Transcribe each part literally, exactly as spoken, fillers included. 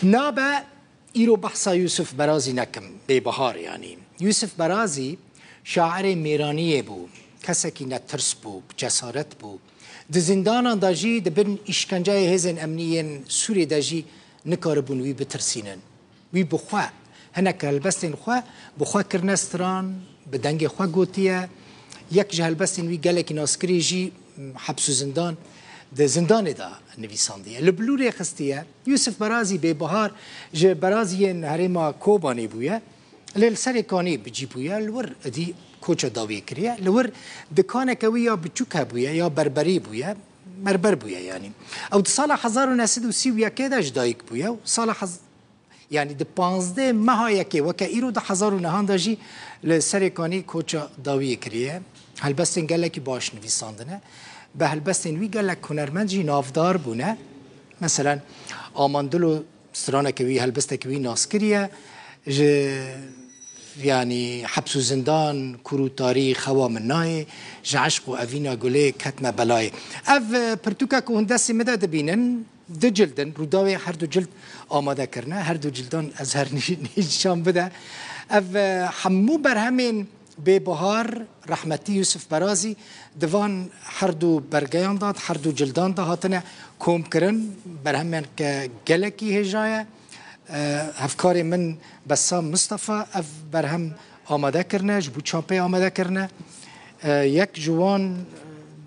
Nabe îro behsa Yûsif Berazî nekim, Bêbihar yanî. Yûsif Berazî şairê mêraniyê bû, kesekî netirs bû, cesaret bû. Di zindanan de jî di bin îşkenceyê hêzên emnî yên Sûrê de jî nikaribûn wî bitirsînin. Wî bi xwe, hinek helbestên xwe bi xwe kirine stran, bi dengê xwe gotiye. Yek ji helbestên wî gelekî naskirî jî, m, heps û zindan, di zindanê de nivîsandiye. Li bilûrê xistiye. Yûsif Berazî Bêbihar ji beraziyên herêma Kobanê bûye. Lê li Serê Kanî bi cî bûye, li wir êdî koça dawiyê kiriye. Li wir dikaneke wî ya biçûk hebûye, ya berberî bûye, berber bûye yanî. Ew di sala hezar û neh sed û sî û yekê de ji dayik bûye û sala hez-, yanî di panzdeh meha yekê weke îro di hezar û nehan de jî li Serê Kanî koça dawiyê kiriye. Helbestên gelekî baş nivîsandine. Bi helbestên wî gelek hunermend jî navdar bûne. Meselen, Amandilo straneke wî, helbesteke wî nas kiriye. Ji, yanî, heps û zindan, kur û tarî, xewa min nayê, ji eşq û evîna gulê ketme belayê. Ev, e, pirtûka ku hûn destê min de dibînin, du cild in, Rûdawê her du cild amade kirine, her du cildan ez her nî-, nîşan bide. Ev, e, hemû berhemên Bêbihar, rehmetî Yûsif Berazî, di van her du bergeyan de, her du cildan de hatine komkirin, berhemeke gelekî hêja ye. E, hevkarê min Bessam Mistefa ev berhem amade kirine, ji bo çapê amade kirine. E, yek ji wan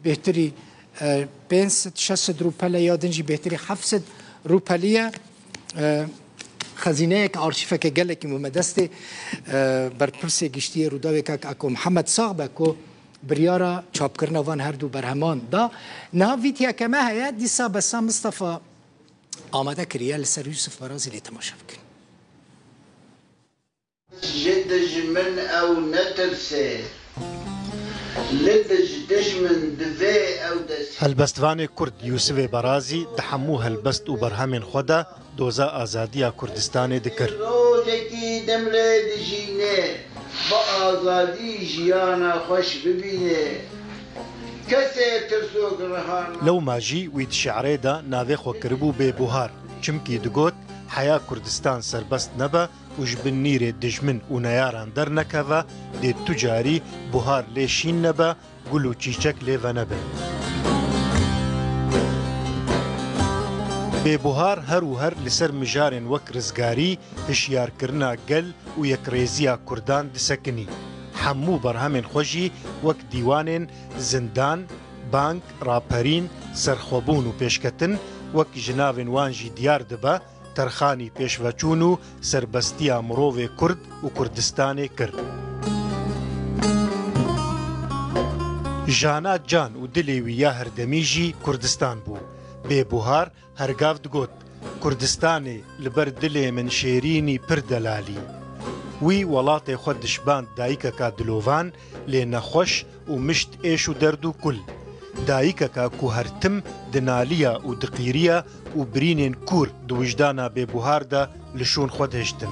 bêhtirî, e, pênc sed şeş sed rûpel e, ya din jî bêhtirî heft sed rûpelî ye. E, xezîneyek, arşîveke gelekî mû me destê, e, berpirsê giştî yê Rûdawê kak Ako Mihemed sax be ku biryara çapkirina van her du berheman da. Niha vîdiyeke me heye, dîsa Bessam Mistefa amade kiriye, li ser Yûsif Berazî lê temaşe bikin. Ji dijmin ew netirse, li dij dijmin divê ew dest. Helbestvanê Kurd Yûsifê Berazî di hemû helbest û berhemên xwe de doza azadiya Kurdistanê dikir. Rojekî demrê dijînê, bi azadî jiyana xweş bibînê. Kesê tirsok riha na- Lewma jî wî di şi'rê de navê xwe kiribû Bêbuhar, çimkî digot, heya Kurdistan serbest nebe û ji bin nîrê dijmin û neyaran dernekeve, dê tu carî buhar lê şîn nebe, gul û çîçek lê venebin. Bêbuhar her û her li ser mijarên wek rizgarî, hişyarkirina gel û yekrêziya Kurdan disekinî. Hemû berhemên xwe jî wek dîwanên Zindan, Bang, Raperîn, Serxwebûn û Pêşketin wek ji navên wan jî diyar dibe, terxanî pêşveçûn û serbestiya mirovê Kurd û Kurdistanê kir. Jana can û dilê wî ya herdemî jî Kurdistan bû. Bêbuhar her gav digot, Kurdistanê li ber dilê min şêrînî pir delalî. Wî welatê xwe dişiband dayikeka dilovan, lê nexweş û mişt êş û derd û kul. Dayikeka ku her tim dinaliya û diqîriya û birînên kûr di wijdana Bêbuhar de li şûn xwe dihiştin.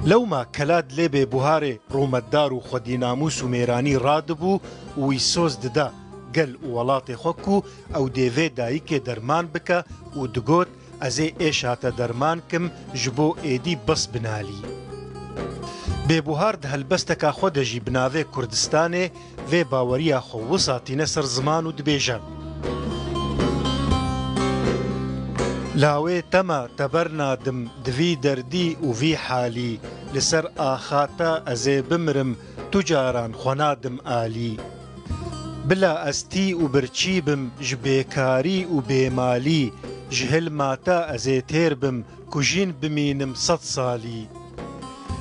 Lewma kela dilê Bêbuharê rûmetdar û xwedînamûs û mêranî radibû û wî soz dida gel û welatê xwe ku ew dê vê dayikê derman bike û digot, Ez ê êşa te derman kim, ji bo êdî bes binalî. Bêbuhar di helbesteka xwe de jî bi navê Kurdistanê vê baweriya xwe wisa tîne ser ziman û dibêje, Lawê te me te bernadim di vî derdî û vî halî, li ser axa te ez ê bimirim, tu caran xwe nadim alî. Bila ez tî û birçî bim ji bêkarî û bêmalî, ji hilma te ez ê têr bim, ku jîn bimînim sed salî.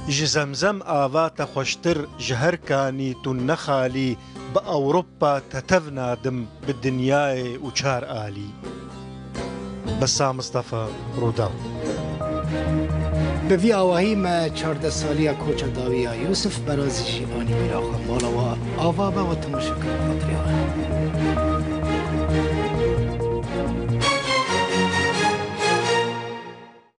Ji zemzem ava te xweştir, ji her kanî tûn nexalî, bi Ewropa te tev nadim, bi dinyayê û çar alî. Bessam Mistefa, Rûdaw. Bi vî awahî me çardeh saliya koça dawî ya Yûsif Berazî jî anî bîra xwe. Mala we ava be, we temaşe kirin xatirê we.